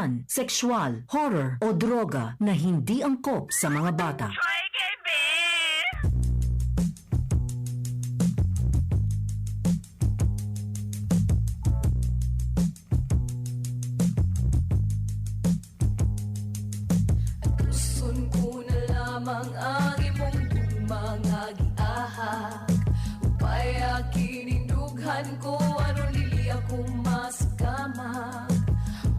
karahasan, sexual, horror o droga na hindi angkop sa mga bata. Gusto ko na lamang ang imong mga giahak. Upay kinindughan ko aron dili ako masakamak.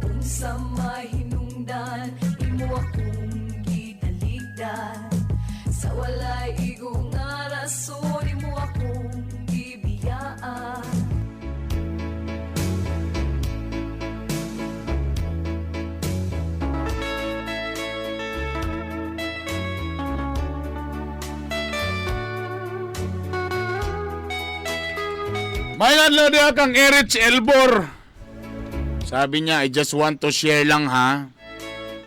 Unsa may hinungdan imo akong gitaligdan. Sa walay igo nga rason imo akong gibiyaan. May adlaw diha kang Erich Elbor. Sabi niya, "I just want to share lang ha.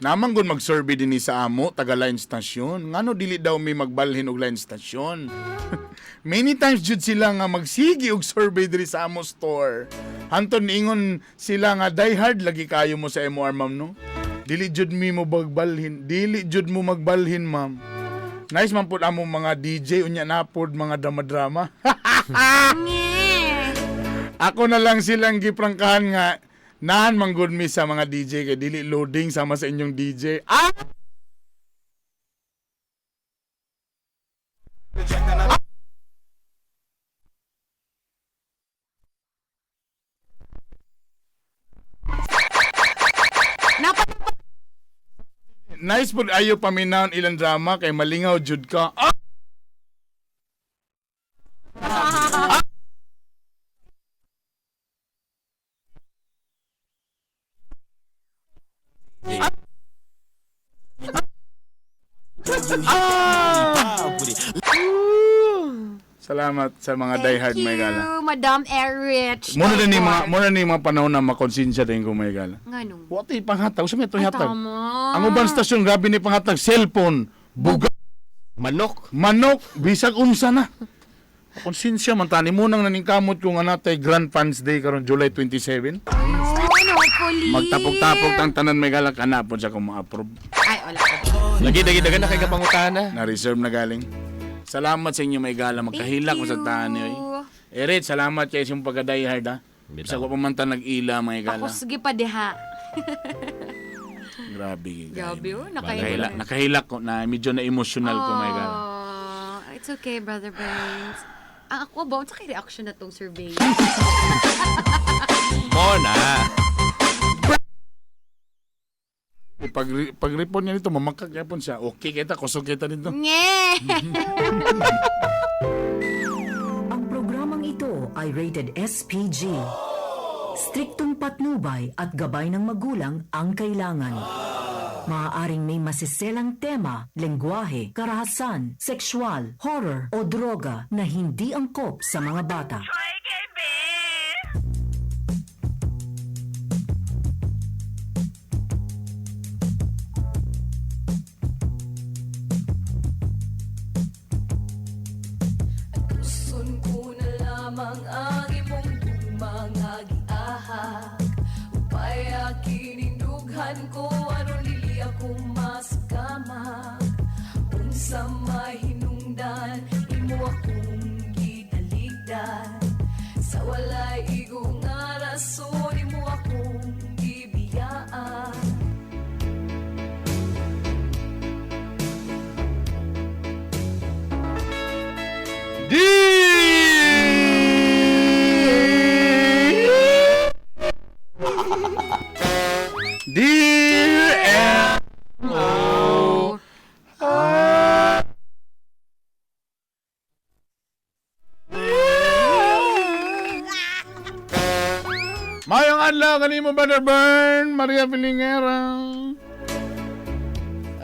Naman gun mag-survey din ni sa amo, taga line station. Ngano dili daw may magbalhin og line station?" Many times jud sila nga magsigi og survey diri sa amo store. Hanton ingon sila nga die hard lagi kayo mo sa MOR, ma'am, no. Dili jud mi mo magbalhin, dili jud mo magbalhin, ma'am. Nice man pud amo mga DJ unya na pod mga drama-drama. Ako na lang silang giprangkahan nga naan manggod mi sa mga DJ kay dili loading sama sa inyong DJ. Ah! Nice pud ayo paminawon ilang drama kay malingaw jud ka. Ah! Ah! Salamat sa mga diehard, Thank may gala. you, Madam Erich. Muna din ni mga muna ni mga panahon na makonsensya din ko, may gala. Nganong? Wa tay panghatag, sa may Ay, hatag. tama. Ang uban stasyon grabe ni panghatag cellphone, buga, Manok. manok, bisag unsa na. Konsensya man tani mo nang naningkamot ko nga natay Grand Fans Day karon July 27. Ayun, hopefully. Magtapok-tapok tang tanan, may gala, kanapon sa ko ma-approve. Ay, wala ko. Lagi, lagi, dagan na kay kapangutana. Na-reserve na galing. Salamat sa inyo, may gala, magkahilak ko sa tahan niyo. Eret, salamat kay sa iyong pagka-die hard ha. Bitaw. Bisa ko pa man ta nag-ila, may gala. Ako, sige pa diha. Grabe. Grabe, oh, Nakahilak, nakahilak. nakahilak ko na medyo na emotional ko, may gala. Oh, it's okay, Brother Burns. Ang ako ba, unsa kay reaction na tong survey? Mona. Pag pag report niya nito, mamakak yapon siya. Okay kita, kusog kita dito. Nge! Ang programang ito ay rated SPG. Striktong patnubay at gabay ng magulang ang kailangan. Maaaring may masiselang tema, lengguwahe, karahasan, sexual, horror o droga na hindi angkop sa mga bata. Gusto ko na lamang ang imong mga giahak. Upay kinindughan ko aron dili ako masakamak. Unsa may hinungdan imo akong gitaligdan. Sa walay igo nga rason imo akong gibiyaan. Dear Dear M O R. Mayong adlaw kanimo, Brother Bern, Maria Pilingera,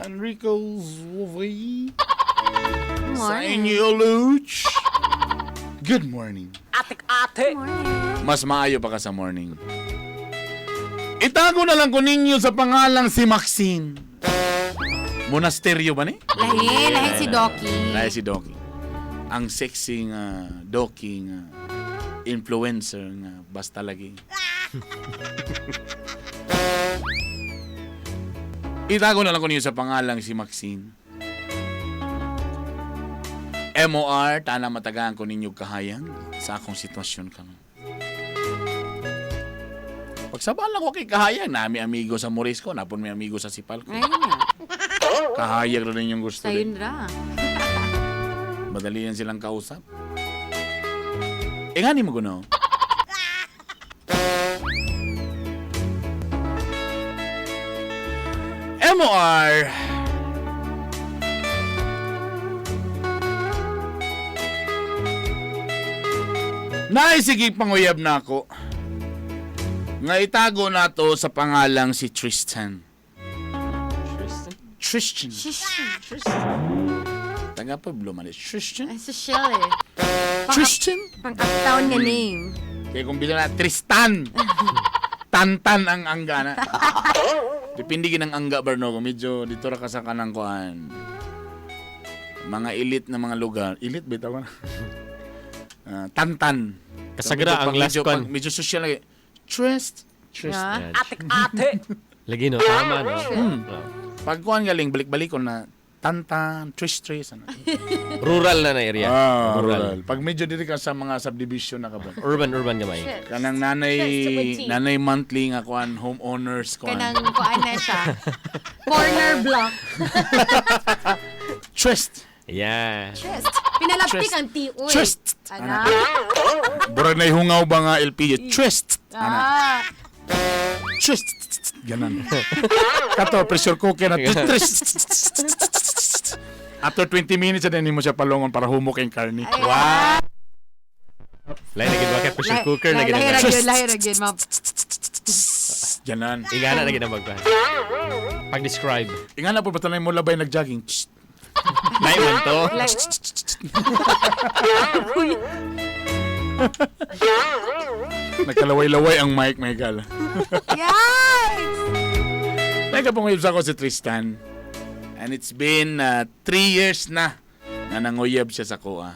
Enrico Zuvi. Sa Morning. inyo, Luch. Good morning. Ate. Mas maayo pa ka sa morning. Itago na lang ko ninyo sa pangalang si Maxine. Monasteryo ba ni? Lahi, lahi si Doki. Lahi si Doki. Ang sexy nga Doki nga influencer nga basta lagi. Itago na lang ko niyo sa pangalang si Maxine. MOR, tana matagaan ko ninyo kahayang sa akong sitwasyon karon. Pagsabaan lang ko kay kahayang, nami amigo sa Morisco, napon may amigo sa Sipalco. Ayun nga. Kahayag rin yung gusto Sayon din. ra. Madali yan silang kausap. Eh nga ni mo guno. MOR. Naisige panguyab na ako. Nga itago na to sa pangalang si Tristan. Tristan? Tristan. Tristan. Taga Pueblo man. Tristan? Ay, sa Shell eh. Tristan? Pang uptown nga name. Kaya kung bilang na, Tristan. Tantan ang angga na. Depende gin ang angga barno. Kung medyo dito ra ka sa kanang kuan. Mga elite na mga lugar. Elite bitaw na. Ah, tantan. Kasagra Medyo ang pag- last medyo, kuan. pag- medyo social lagi. Trist. Trist. Yeah. Ate, lagi no, tama no. Oh. Pag kuan galing, balik-balik ko na tantan, tris tris. Ano. Rural na na area. Ah, rural. Pag medyo dito ka sa mga subdivision na ka ba? Urban, urban gamay. Kanang nanay, nanay monthly nga kuan, homeowners kuan. Kanang kuan na siya. Corner block. Trist. Yeah. Trist. Pinalaptik Trist. ang tiuy. Trist. Ana. Burag na hungaw ba nga LPG? Trist. Ana. Ah. Trist. Ganan. Kato, pressure cooker na. Trist. After 20 minutes, na mo siya palungon para humok yung karne. Wow. Lahi na gid ba kay pressure cooker na gid. Lahi ra ang- gyud, lahi ra gyud, ma'am. Ganan. Ingana na gid ang bagkuhan. Pag-describe. Ingana po, ba't mo labay nag-jogging? Tst. Lahi man to. Nagkalaway-laway ang mic, Michael. Yikes! Nagkapanguyab sa ako si Tristan. And it's been 3 years na na nanguyab siya sa kuha.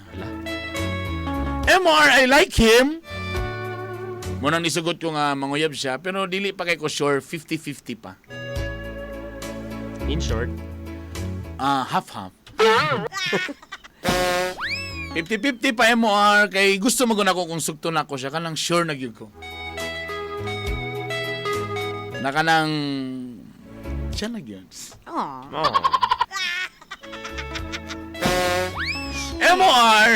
MR, I like him. Munang nisugot ko nga manguyab siya, pero dili pa kay ko sure, 50-50 pa. In short, Ah, half-half. 50-50 pa MOR kay gusto mo ako kung sugto na ako siya kanang sure na gyud ko. Na kanang siya na gyud. Aw. oh. MOR!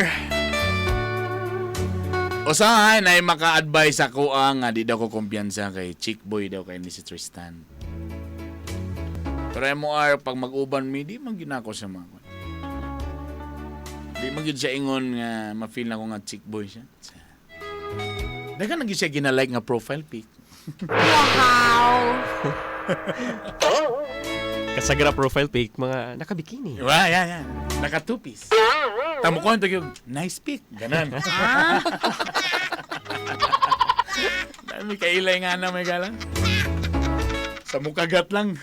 Usahay na maka-advise ako ang nga di daw ko kumpiyansa kay chick boy daw kay ni si Tristan. Pero MOR, pag mag-uban mi, di man ginako siya mga kwan. Di man gyud siya ingon nga ma-feel na ko nga chick boy siya. Dagan na gyud siya ginalike nga profile pic. Wow! Kasagra profile pic, mga nakabikini. Diba? Yan, yan. Naka two piece. Tamo ko yung nice pic. Ganan. Dami kailay nga na may gala. Sa mukagat lang.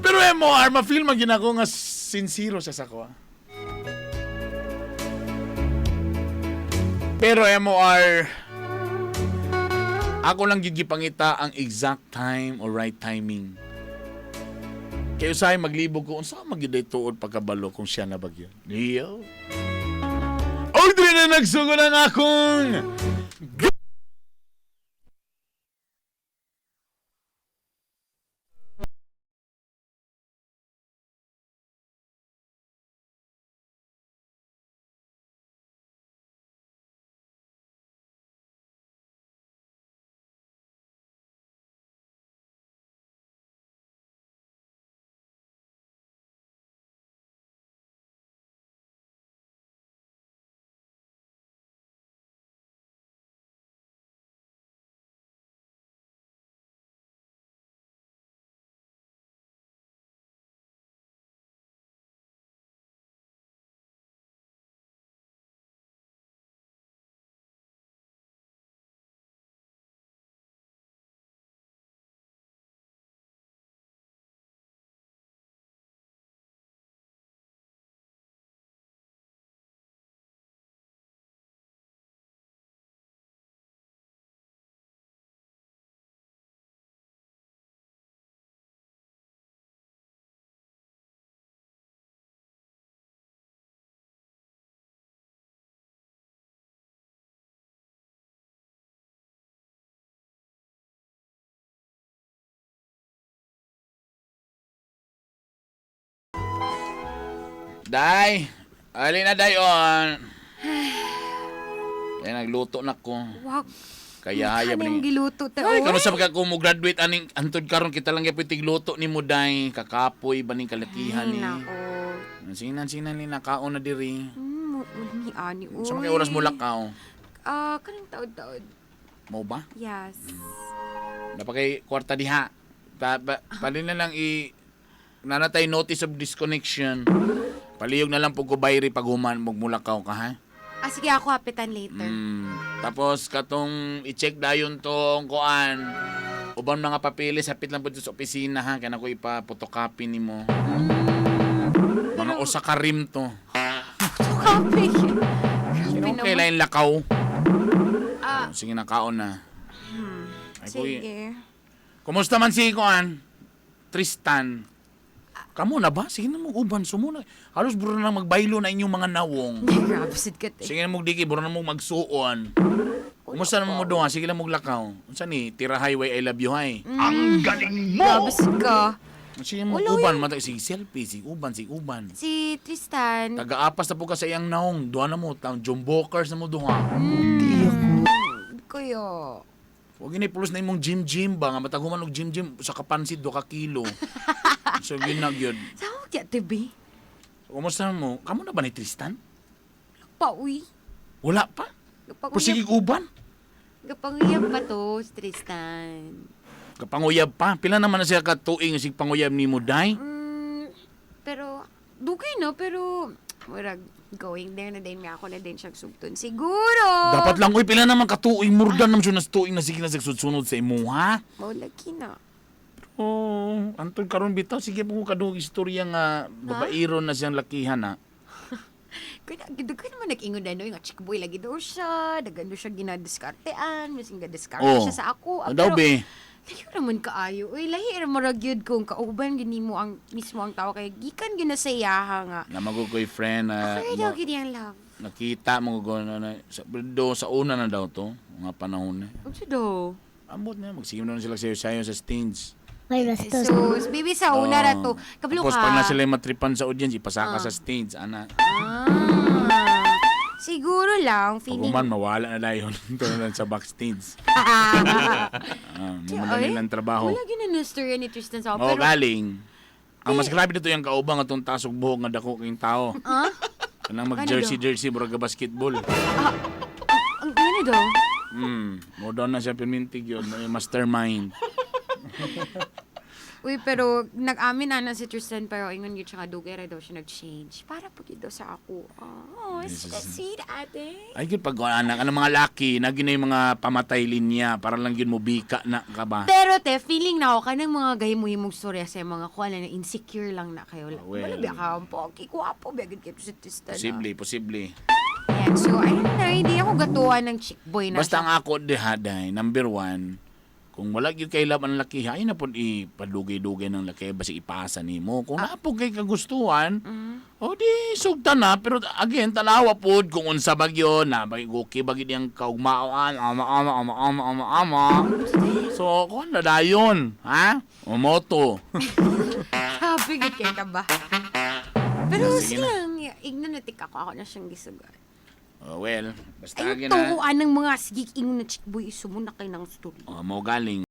Pero MOR, ma-feel man gina ko nga sincero siya sa ko. Ah. Pero MOR, ako lang gid gipangita ang exact time or right timing. Kaya usahay maglibog ko, unsa man gyud ay tuod pagkabalo kung siya na bagyo. Iyo. Og diri na nagsugod ang akong Day! Ali na day on. Kaya nagluto na ko. Wow. Kaya haya ba Kanang ni- giluto ta. Ay, oy. kano sa pagka mo graduate aning antod karon kita lang gyud tigluto ni mo day. Kakapoy ba ning kalakihan Ay, ni. nako. Sinan sinan ni nakaon na diri. Ulmi ani, oy. Sa mga oras mo lakaw. Ah, kanang taod-taod. Mo ba? Yes. Napakay kwarta diha. Pa, palin na lang i nanatay notice of disconnection. Paliyog na lang po ko bayri pag human magmulakaw ka ha. Ah, sige, ako hapitan later. Tapos katong i-check dayon tong kuan. Uban mga papeles hapit lang po dito sa opisina ha kaya ko ipa-photocopy nimo. Mga usa ka rim to. Copy. Sino naman. kay lain lakaw? Ah. Sige na kaon na. Ay, kuy. Sige. Kumusta man si kuan? Tristan. Kamo na ba? Sige na mo uban sumuna. Halos buro na magbaylo na inyong mga nawong. Grabe, sid ka, te. Sige na mo diki buro na mo magsuon. Kumusta naman mo doon? Sige lang mo lakaw. Unsa ni? Tira highway I love you hi. Grabe, sid ka. Sige mo Wala uban matay sige selfie sige uban sige uban. Si Tristan. Tagaapas na po ka sa iyang naong. Duha na mo taong jumbokers na mo duha. Kuya. Huwag ini pulos na imong gym gym ba nga mataguman og gym gym sa kapansit do ka kilo. So ginag yun. Saan mo kaya, te, be? Kumusta mo? Kamo na ba ni Tristan? Pauwi. Wala pa. Pero sige uban. Kapanguyab pa to, si Tristan. Kapanguyab pa. Pila naman na siya katuig sig panguyab ni mo day? Pero, dugay no, pero, murag, going there na din nga ako na din siyang sugton. Siguro! Dapat lang uy pila naman katuig murdan naman siya nas tuig na sige na sugsunod sa imuha. Maulagi na. Oh, antod karon bitaw sige po ko kadugog istorya nga babairon na siyang lakihan na. Kaya, dugay naman nag-ingon na no, yung chick boy lagi daw siya, dagano siya ginadiskartean, masing gadiskarte Oh. siya sa ako. Ah, Ano daw pero, be? Layo naman kaayo. Uy, lahi ra murag yun kung kauban gini mo ang mismo ang tao kay gikan gyud na sa iyaha nga. Namago ko'y friend na Ako daw gid ang love. nakita mo ko na, sa, do, sa una na daw to, mga panahon na. Unsa daw? Ambot na, magsigim na sila sayo-sayo sa stage. May bastos. Jesus, baby sa una ra to. Kablo Tapos ka. pag na sila matripan sa audience, ipasaka sa stage, ana. Ah. Siguro lang Pag feeling uman, mawala na dayon. Ito na lang sa backstage. Ah, mumula Ay, nilang trabaho. Wala gyud na story ni Tristan sa ako. Oo, Pero galing. Ang mas grabe dito yung kaubang atong tasog buhok nga dako kayong tao. Ah? Kanang mag-jersey-jersey, murag ka basketball. Ang ano daw? Mo daw na siya pimintig yun, may mastermind. Uy, pero nag-amin na na si Tristan pero ingon gyud siya nga dugay ra daw siya nag-change. Para pag daw sa ako. Oh, This is- sweet ate. Ay, gyud pag anak, ang mga laki, na gyud na yung mga pamatay linya para lang gyud mo bika na ka ba. Pero te, feeling na ako kanang mga gahimo-himong storya sa mga kuan na insecure lang na kayo. Ah, well. Wala ba ka ang pogi, gwapo ba gyud kayo si Tristan. ah. Posible, posible. Yan, so ayun na, hindi ako gatuan ng chick boy na. Basta ang ako diha day, number one, kung wala gyud kay love ang laki, ay na pud ipadugay-dugay ng laki basta ipasa nimo. Kung naa po kay kagustuhan, o di sugta na pero again tanawa pod kung unsa ba gyud na ba okay ba gyud ang kaugmaoan ama ama ama ama ama ama. So kuan na dayon, ha? O moto. Happy gyud kay ka ba? Pero Sige na. silang, ignan na tik ako, ako na siyang gisugat. Oh, well, basta Ay, again ha. tuuan ng mga sige ingon na chick boy, isumuna kay ng story. Oh, mo galing.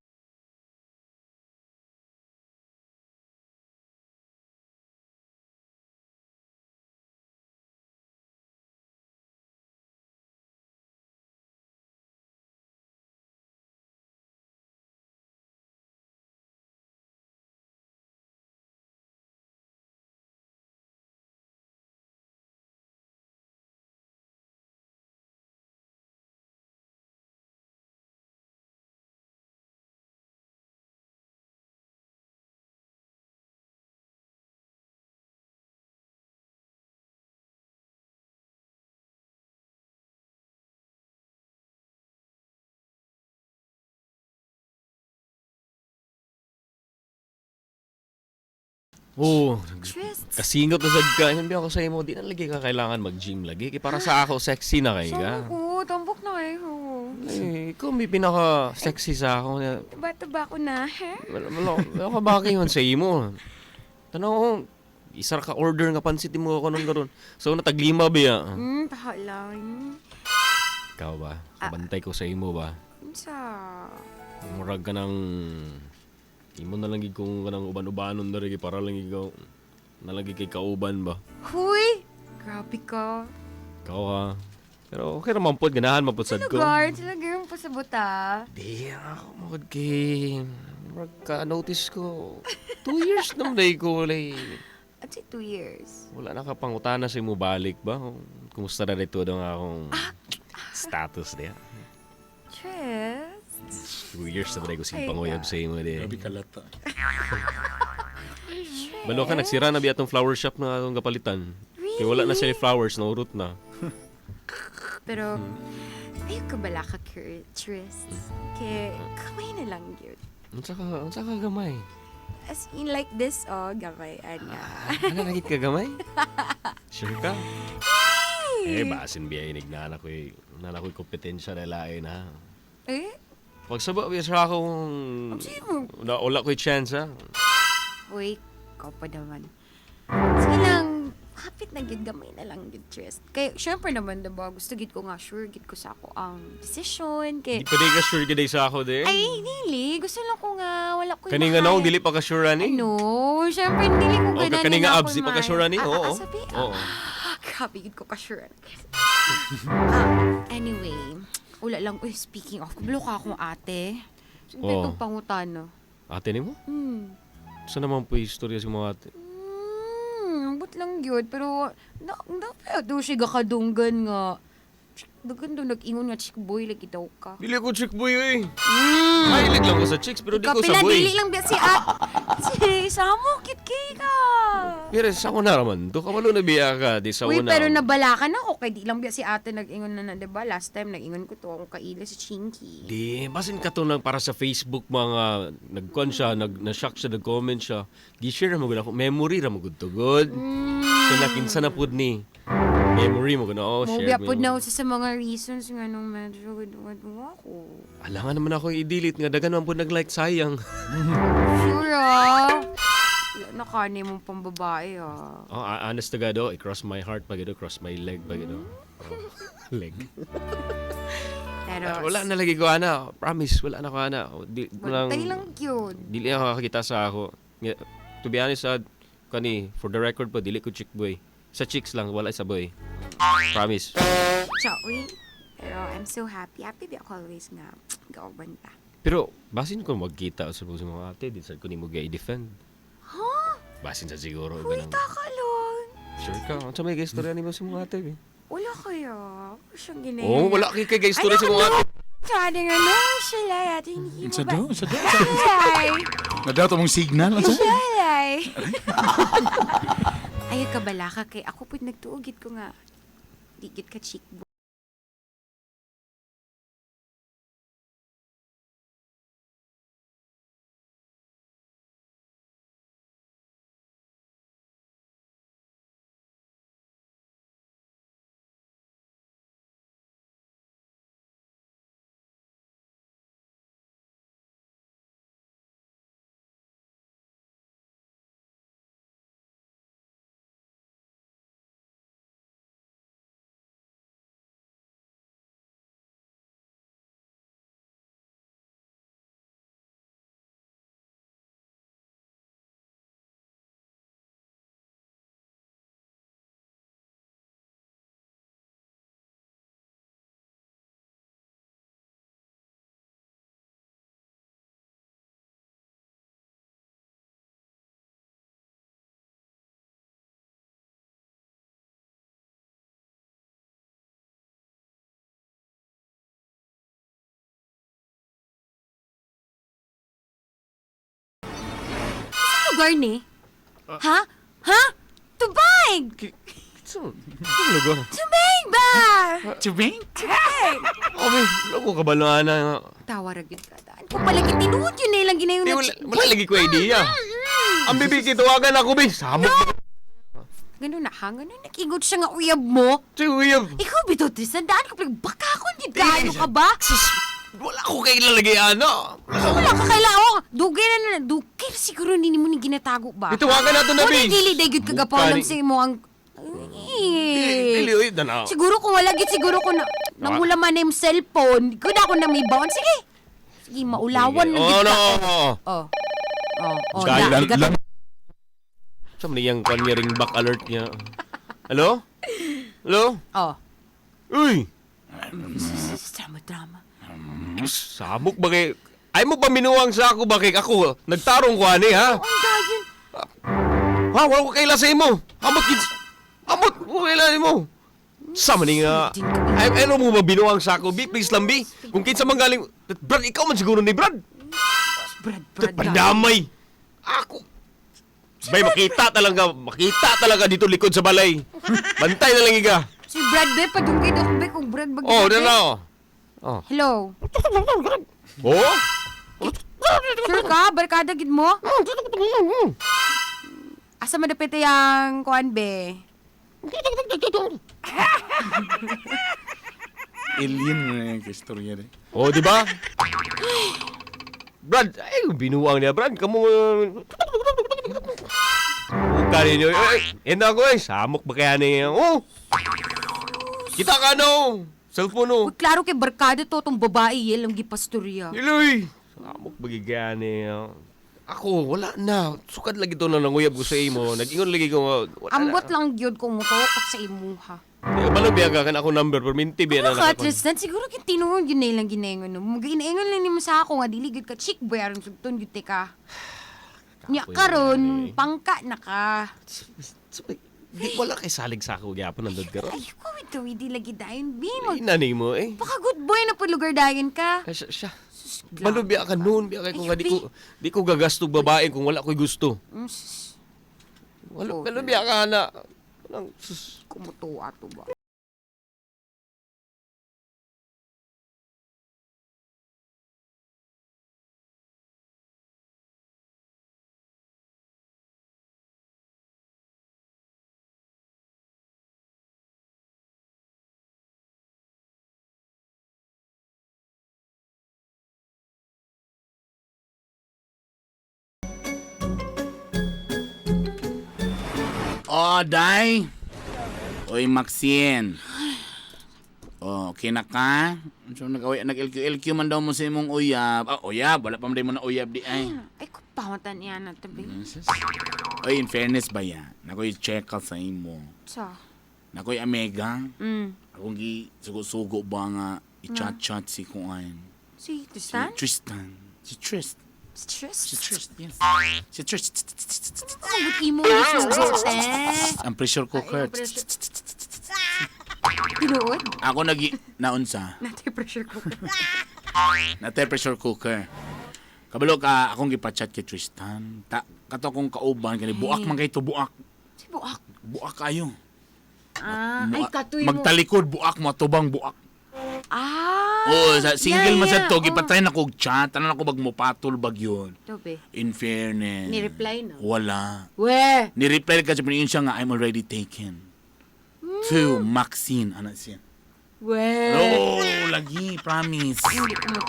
Oo. Twists. Kasingot na sad ka. Hindi ako sa imo, di na lagi ka kailangan mag-gym lagi. Kay para sa ako, sexy na kay Sama ka. ko, tambok na kayo. Eh, ikaw may pinaka-sexy sa ako. Na, Taba-taba ko na, he? wala, wala, wala ka bagay man sa imo. Tanaw ko, Isa ra ka order nga pansit mo ako nun karon. So nataglima ba ya? Pahala. Ikaw ba? Kabantay ko sa imo ba? Unsa? Murag ka ng imo na lang gid kung kanang uban-ubanon na rin para lang ikaw nalagi kay kauban ba. Huy! Grabe ka. Ikaw ha. Pero okay ra man pod ganahan man pod sad ko. Lugar, talaga yung pasabot ah. Di ako magod kay murag ka notice ko. 2 years naman day ko walay At say 2 years. wala na ka pangutana sa imo balik ba? Kumusta na rito daw nga akong status niya? Trist. 2 years na ba ko sige Ay, panguyab sa imo di. Grabe kalata. Balo ka nagsira na biya atong flower shop na atong kapalitan. Kay wala na sila flowers, naurot na. Pero, ayaw ka bala ka, Trist. Kay, kamay na lang yun. Unsa ka gamay? As in, like this, oh, gamay, ana. Ano nagit ka gamay? Sure ka? Eh, basin biya inig na anak ko'y na ko'y kompetensya na lain ha. Eh? Pagsaba biya sa akong Sino? na wala ko'y chance ha. Uy, ikaw pa naman. Sige lang, hapit na gid gamay na lang gid Trist. Kay, syempre naman, diba, gusto gid ko nga, sure gid ko sa ako ang decision. Kay, Di pa di ka sure gid sa ako de. ay, dili. Gusto lang ko nga, wala ko Kani nga naong dili pa ka sure ani. Ano? Syempre, dili ko O ganan. ka kani nga abs di pa ka sure ani. Ah, Oo. sabi, Oo. Grabe, gid ko ka sure. Anyway, wala lang. Uy, speaking of, kabalo ka akong ate. Sige, Oo. itong pangutana. Ate nimo? Hmm. Sa naman po istorya sa mga ate? But lang yun. Pero, na, na, daw siya gakadunggan nga. Dagan daw nag-ingon nga, chick boy, lagi daw ka. Dili ko chick boy eh. Mahilig lang ko sa chicks pero di ko Kapila, sa boy. dili lang biya si at. Si Samo, cute kay ka. Pero sa una raman to kabalo na biya ka di sa Uy, una. pero nabalakan ako. Kay di lang biya si ate nag-ingon na na, diba? Last time, nag-ingon ko to akong kaila si Chinky. Di, basin ka to lang para sa Facebook mga nag-con siya, nag na-shock siya, nag-comment siya. Gi-share mo gud ako, memory ra mo gud to good. So nakinsa na pud ni. Memory mo gud oh, share. Mobya mo po yung- na usa sa mga reasons nga nung medyo gudwa ako. Alangan naman ako i-delete nga dagan man pud nag-like sayang. Sure ah. Wala na kani mong pambabae ah. Oh, honest to God, oh, i-cross my heart pag ito, cross my leg pag ito. Oh, leg. Pero, Wala na lagi ko ana. Promise, wala na ko ana. Di, Bantay lang yun. Dili ako kakakita sa ako. Nga, to be honest, kani, for the record po, dili ko chick boy. Sa chicks lang, wala sa boy. Promise. Ciao, uy. Pero I'm so happy. Happy ba ako always nga gauban ta. Pero, basin ko magkita sa mga ate, di sa ko ni mo i-defend. Huh? Basin sa siguro. Uy, ganang- takalon. Sure ka? Ano sa may istorya ni mo sa mga ate? Eh? Wala kaya. Ako siyang ginaya. Oo, wala kay kay istorya sa mga ate. Sabi nga, no, sila ate, hindi mo Sa ba? do, sa do. Shalay! Nadaw to mong signal. Unsa? Shalay! Ay, kabala ka kay ako po'y nagtuugit ko nga. Digit ka chick boy. Sa lugar ni? Ha? Ha? Tubig! Sa lugar? Tubig ba? Tubing? Tubig! Oh, may, wala ko kabalo ana. Tawa ra gyud ka daan. Kung palagi tinuod yun na ilang ginayon Di, na wala, wala lagi ko idea. Ang bibig tawagan ako, be. Samo. Ganun na ha? Ganun nag-ingot siya nga uyab mo. Uyab. Ikaw bitaw Tristan, daan ko palagi baka ako hindi kaano ka ba? Sus, wala ko kay ilalagay ana. Wala ka kaila oh. Dugay na na dugay na siguro nini mo ni ginatago ba? Itawagan nato na, Wala Bing. dili day gyud kagapalam Bukani. sa imo ang Eh. Dili oy dana. Siguro kung wala gid siguro ko na nangula man na yung cellphone. Gud ako na may baon. Sige. Sige, maulawan na Oh gid no. ka. Oh. Oh, oh, Kaya na, bigat- Sa man iyang kwan niya ring back alert niya. Hello? Hello? Oh. Uy! Drama, drama. Samok ba kay... Ay mo pa minuwang sa ako ba kay ako? Nagtarong ko ani ha? Ang dayon. Ha, wala ko kaila sa imo. Amot gid. Amot mo kaila nimo. Sa man nga. Ay, ano mo ba binuang sa ako? Bi, please lang bi. Kung kinsa man galing, Brad, ikaw man siguro ni Brad. Brad, Brad. Pandamay. Ako. Bay, makita talaga dito likod sa balay. Bantay na lang iga. Si Brad be, padungkid ako be kung Brad bag. Oh, na na. Oh. Hello. Oh? Sure ka? Barkada gid mo? Asa madapit yang kuan be? Alien mo na yung istorya rin. Oh, di ba? Brad, ay, binuang niya, Brad. Kamu... Buka ninyo. Ay, yan ako eh. Samok ba kaya niya? Oh! Kita ka no! Cellphone no! Uy, klaro kay barkada to tong babae yel ang gipastorya. Iloy! Samok ba kaya niya? Ako, wala na. Sukad lagi to na nanguyab ko sa imo. Nag-ingon lagi ko. Wala Ambot na. lang gyud kung mutuok sa imuha. Di, balo biya ka kan ako number. Pero minti biya Ano na ka, nakakon. Tristan? Siguro kung tinuod yun na ilang ginaingon. No? Magainaingon lang nimo sa ako nga dili gyud ka chick boy aron sugton gyud te ka. Nya Kapoy karon na eh. pangka na ka. Di, wala kay salig sa ako. Gyapon nandod ka ron. Ay, ko ito hindi lagi dayon bi mag Ina nimo eh. Baka good boy na po lugar dayon ka. Ay, siya, siya. Sus, Balo biya ka noon, biya kay kung nga Ay, di ko di ko gagasto babae kung wala ko'y gusto. Sus, Wala, Oh, balo biya ka na. Walang sus. kumutuwa to ba? Oh, day. Oy, Maxine. Oh, okay na ka? So, nag-LQ-LQ man daw mo sa imong uyab. Ah, uyab. Wala pa man day mo na uyab di ay. Ay, ko pamatan niya na tabi. Oy, in fairness ba ya? Nakoy check ka sa imo. Sa. Nakoy amega. Akong gi sugo-sugo ba nga i-chat-chat si kuan. Si Tristan? Si Tristan. Si Trist. Si Tris? Si Trist, yes. Si Trist. Ang buti mo yung sugo, eh. Ang pressure cooker. Tinuod? Ako nagi naunsa. Natay pressure cooker. Natay pressure cooker. Kabalo ka akong gipachat kay Tristan. Ta kato akong kauban kani buak man kay to buak. Si Buak. Buak kayo. Ah, ay katuy mo. Magtalikod buak mo tubang buak. Ah. Oo, sa single yeah, man yeah. sa to Oh. gipatry na kog chat, tanan ako bag mopatol bag yun. Ito, be. In fairness. Ni-reply, no? Wala. We. Ni-reply ka siya siya nga I'm already taken. To Maxine ana siya. We. Oh, lagi, promise. Hindi ko mo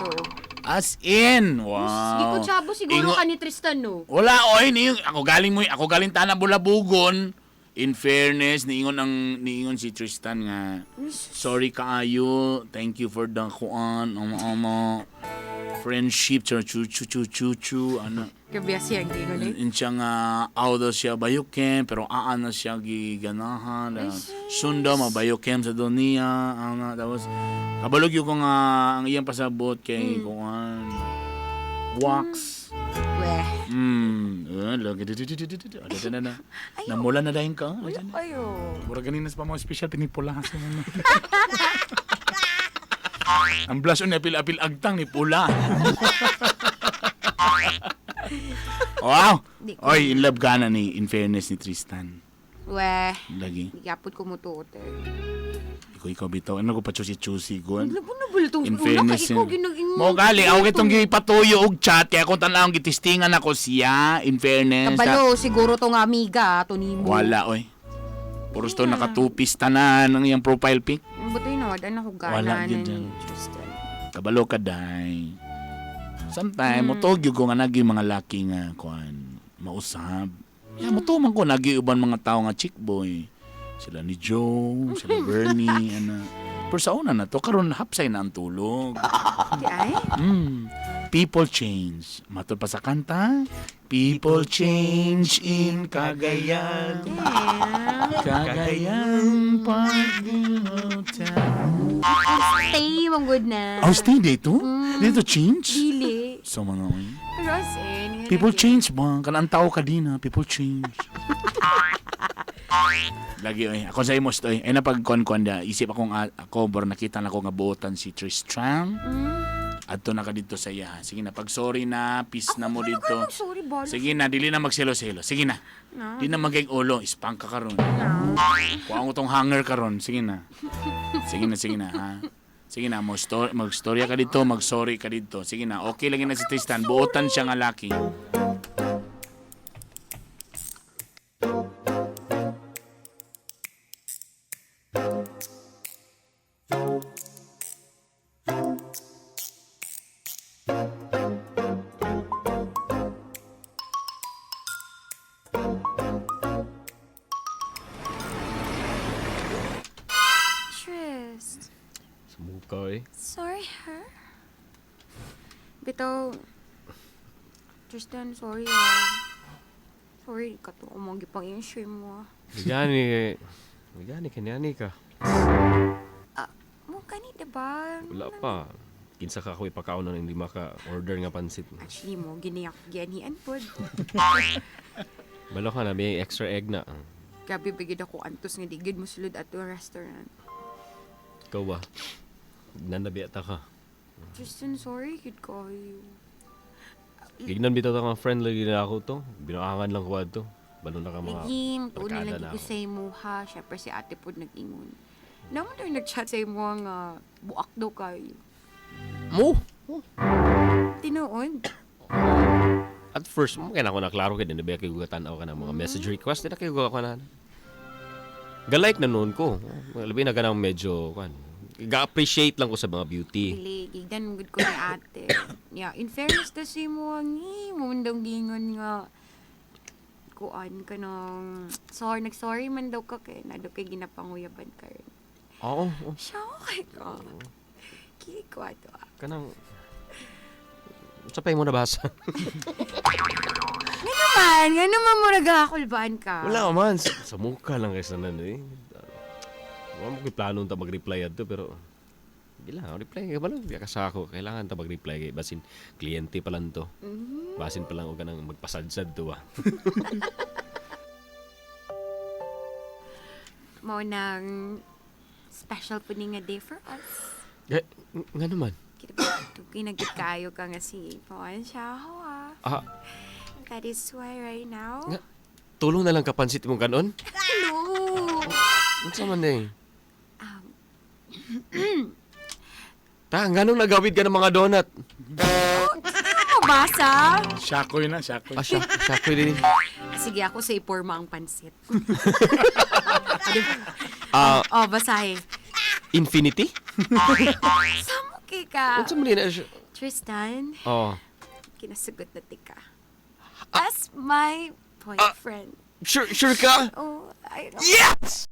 As in. Wow. Hindi ko tsabo siguro ka ni Tristan, no? Wala, oy, ni ako galing mo, ako galing tana bulabugon. In fairness, niingon si Tristan nga, sorry kaayo, thank you for the kuan, ama ama, friendship, chu chu chu chu chu chu, ano. Grabe siya ang gingon eh. In siya nga, aw daw siya bayukem, pero aan na siya giganahan. Sundo, mabayukem sa doon niya. Ana, tapos, kabalog yun ko nga, ang iyang pasabot kay kuan, wax. We. Lagi. Ada na na. Namula na dahin ka. Ayo. Mura ganina sa pa mga special pinipula sa mga. Ang blush on apil-apil agtang ni pula. Wow. Oy, in love ka na ni in fairness ni Tristan. We. Lagi. Hindi kapod ko mo to, te. Ikaw bitaw. Ano ko pa chusi-chusi gon. Labo na ba itong In una ka fairness, ikaw yun. ginag-ingon. Mo gali, ako kitong gipatuyo og chat kaya kung tan-awong gitistingan ako siya in fairness. Kabalo, siguro tong amiga, to nimo. Wala, oy. Puros to nakatupis tanan ang iyang profile pic. Butoy na, wala na ko Wala, gana na yun ni dyan. Tristan. Kabalo ka day. Sometimes mm. Mo ko nga nagi mga laki nga kuan mausab. Ya mo man ko nagi uban mga tao nga chick boy. Sila ni Joe, sila Bernie, ana. Pero sa una na to karon hapsay na ang tulog. Di ay? People change. Matod pa sa kanta, people change in Cagayan. Yeah. Cagayan pag-hotel. Stay, mong good na. Oh, stay dito? Dito change? Dili. So mga oy. Pero as in, yun People lagi. change ba? Kanang tao ka din ha. People change. Lagi oy. Ako sa imo oy. Ay napag-kon-kon da. Isip akong ako bor nakita na ko nga buotan si Tristram. Adto na ka dito sa iya. Sige na, pag sorry na, peace na mo dito. Ako, sorry, balo. Sige na, dili na magselo-selo. Sige na. Na. Di na magig ulo, ispang ka karon. Kuha ko tong hanger karon. Sige na. Sige na, sige na, ha. Sige na, mag-storya ka dito, mag-sorry ka dito. Sige na, okay lang na si Tristan. Buotan siya nga laki. Trist. Sumug ka eh. Sorry, her. Bitaw, Tristan, sorry ah. Sorry, kato ko mga gipang i-share mo ah. Bigani, bigani kanyani ka. Mo kani, diba? Wala pa. Kinsa ka ako ipakaon na hindi maka-order nga pansit. Actually mo, giniyak, ginian pod. Balo ka na, may extra egg na. Grabe, bigid ako antos nga di gid mo sulod ato restaurant. Ikaw ba? Nanabi ata ka. Tristan, sorry, gid kayo. Gignan bitaw ta nga friend lagi na ako to. Binuangan lang ko adto. Balo na ka mga Lagi, tuon barkada lagi na ko ako. sa imo ha. Siyempre si ate pod nag-ingon. Naman daw nag-chat sa imo nga buak daw kayo. Mo! Tinuod. At first, mo kaya na ako naklaro kay dinhi ba kay tanaw ka ng mga message request, di na kayo ko na. Galike na noon ko. Labi na ganang medyo kan. Ga-appreciate lang ko sa mga beauty. Dili, gigdan mo gud ko ni ate. Yeah, in fairness to si mo ang mo daw gingon nga kuan ka nang sorry, nag-sorry man daw ka kay na daw kay ginapanguyaban ka rin. Oo, oo. Siya okay ka. Kili ko ato ah. Kanang sa pa mo nabasa? Nga naman mo nagkakulbaan ka. Wala man. Sa mukha lang kasi na eh. Wala mo ko'y plano ta mag-reply adto pero hindi lang, reply ka ba lang? Di ka sa ako. Kailangan ta mag-reply kay basin kliyente pa lang to. Basin pa lang og kanang magpasadsad to ba. Mao nang special po ni nga day for us. Eh, nga naman. Kita ba, kinagit kayo ka nga si Pawan siya ako ah. Ah, That is why right now. Nga. Tulong na lang ka pansit imong kanon. Hello! Unsa man eh? Ta, nganong nagawid ka ng mga donut? Mabasa? Shakoy na, shakoy. Ah, siya, siya pwede din. Sige, ako sa iporma ang pansit. Ah, Oh, basahe. infinity? Samo kay ka. Unsa man din na siya? Tristan, Oh. kinasugot na tika. As my boyfriend. Sure, sure ka? Oh, I don't... Yes!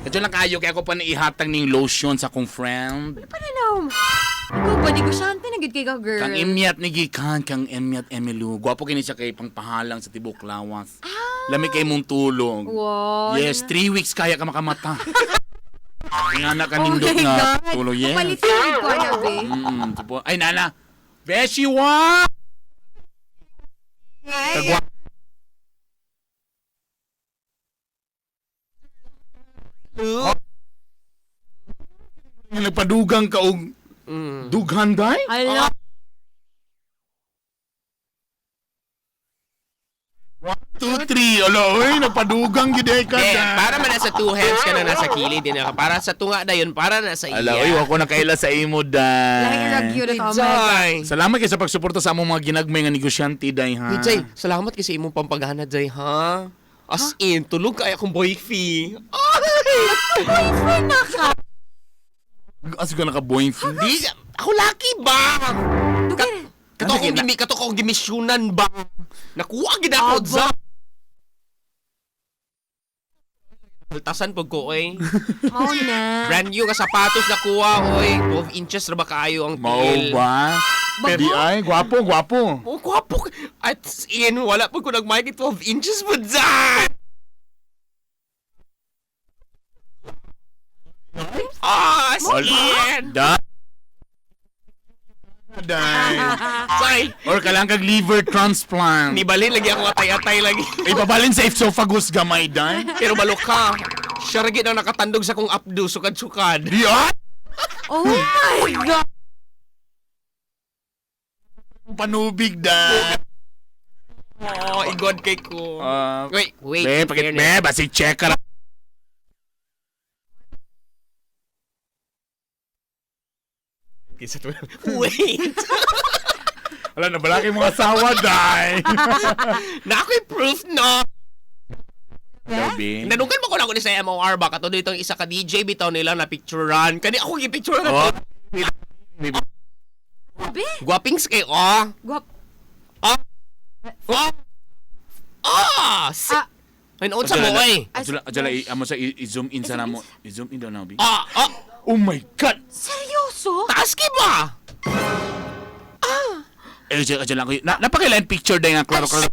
Ito lang kayo, kaya ako pa naihatag ning lotion sa akong friend. Pananaw. Ikaw ba, negosyante na gid kay ka, girl. Kang imyat ni Gikan, kang imyat Emilu. Gwapo kini siya kay pangpahalang sa tibok lawas. Lami kay mong tulog. Wow. Yes, 3 weeks kaya ka makamata. Nga na Oh kanindot my nga God. tulog. Yes. Kapalit yung ko, ano, be? Ay, nana. Beshi, wa! Ay, Nagpadugang ka og dughan day? Ala. One, two, three. Ala, oy, nagpadugang gid ay ka. Eh, day. para man nasa two hands ka na nasa kilid din ka. Para sa tunga na yun, para na sa iya. Ala, oy, wa ko nakaila sa imo Lahi day. ragyo na to. Oh my God. Jai. Salamat kay sa pagsuporta sa among mga ginagmay nga negosyante day ha. Uy, Jai, salamat kasi imong pampagana, Jai, ha? As in, tulog kaya akong boyfie. Ay! Boyfriend na ka. As ka naka boyfriend. Di, ako lucky ba? Dugay. Kato akong gimi, kato akong gimisyonan ba? Nakuha gid ako, Aba. Jai. Haltasan pag ko, oy. Mao na. Brand new ka sapatos nakuha, oy. 12 inches ra ba kaayo ang Mao tiil? ba? Di ay, gwapo, gwapo. Oh, gwapo. At in, wala po ko nag-mic 12 inches po dyan. Ah, as in. Da. Day. Sorry. Or kalang kag liver transplant. Nibalin lagi ako atay-atay lagi. Ipabalin sa esophagus gamay day. Pero balok ka. Siya ra gid ang nakatandog sa kong updo, sukad-sukad. Di ay. Oh my God. Panubig day. Oh, igod kay ko. Ah, Wait, wait. Be, pakit be, basi check ka. Wait. Wala na balaki mga asawa day. Na ako'y proof no. Gabi. Nadugan mo ko na ako ni sa MOR ba kato dito ang isa ka DJ bitaw nila na picturean. Kani ako gipicturean Oh. na. Be. Guwapings kay oh. Guwap. Ah. Oh. Ah! Si. Ah. Ay, naunsa mo oy. Adjula, adjula, amo sa i-zoom in sa namo. I-zoom in daw na, bi. Ah, ah. Oh my God! Seryoso? Taas kay ba? Eh, adjula, adjula ko. Na, napakailan picture day nga, klaro, klaro.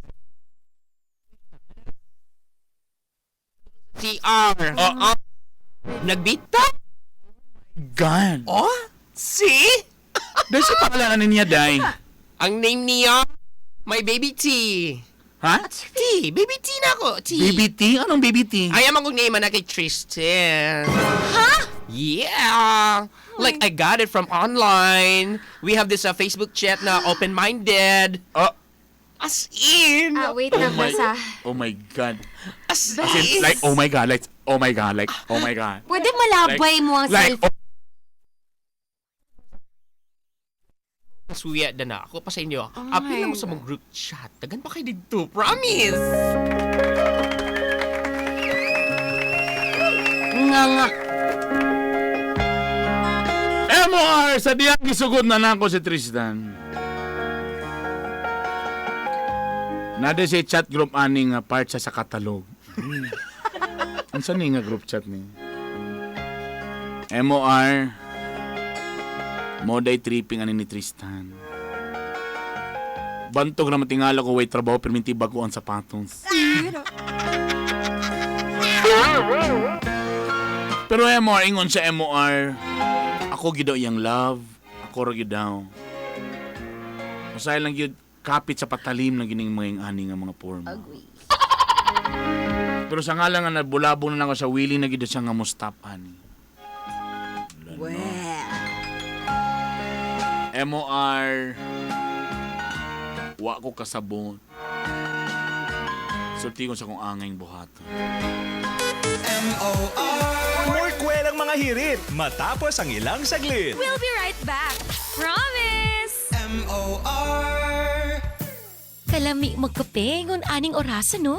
CR. Oh. Ah. Nagbita? God. Oh? See? Dahil sa pangalan niya, day. Ang name niya, my baby T. Ha? T. Baby T na ako. T. Baby T? Anong baby T? Ay, ang kong name na kay Tristan. Huh? Yeah. Like, I got it from online. We have this Facebook chat na open-minded. Oh, As in. Ah, wait lang my, basta. oh my God. As As in, in. like, oh my God, like, oh my God, like, oh my God. Pwede malabay mo ang Like, selfie. oh, Suya na na ako pa sa inyo. Oh Apil my na mo sa mga group chat. Tagan pa kayo dito. Promise! Nga nga. MOR, sa diyang gisugod na nako si Tristan. Nade si chat group ani nga part sa katalog. Unsa ni nga group chat ni? MOR Moday tripping ani ni Tristan. Bantog na matingala ko way trabaho perminti bago ang sapatos. Pero MOR ingon sa MOR ako gid daw iyang love, ako ra gyud daw. Masaya lang gyud kapit sa patalim ng gining mga ani nga mga forma. Agree. Pero sa nga lang nga nabulabong na lang ako sa willing na gyud siya nga mo stop ani. Well, MOR wa ko kasabot. Sulti ko sa kong angay buhaton. More kwelang mga hirit matapos ang ilang saglit. We'll be right back. Promise! M-O-R Kalami magkape ngon aning orasan no?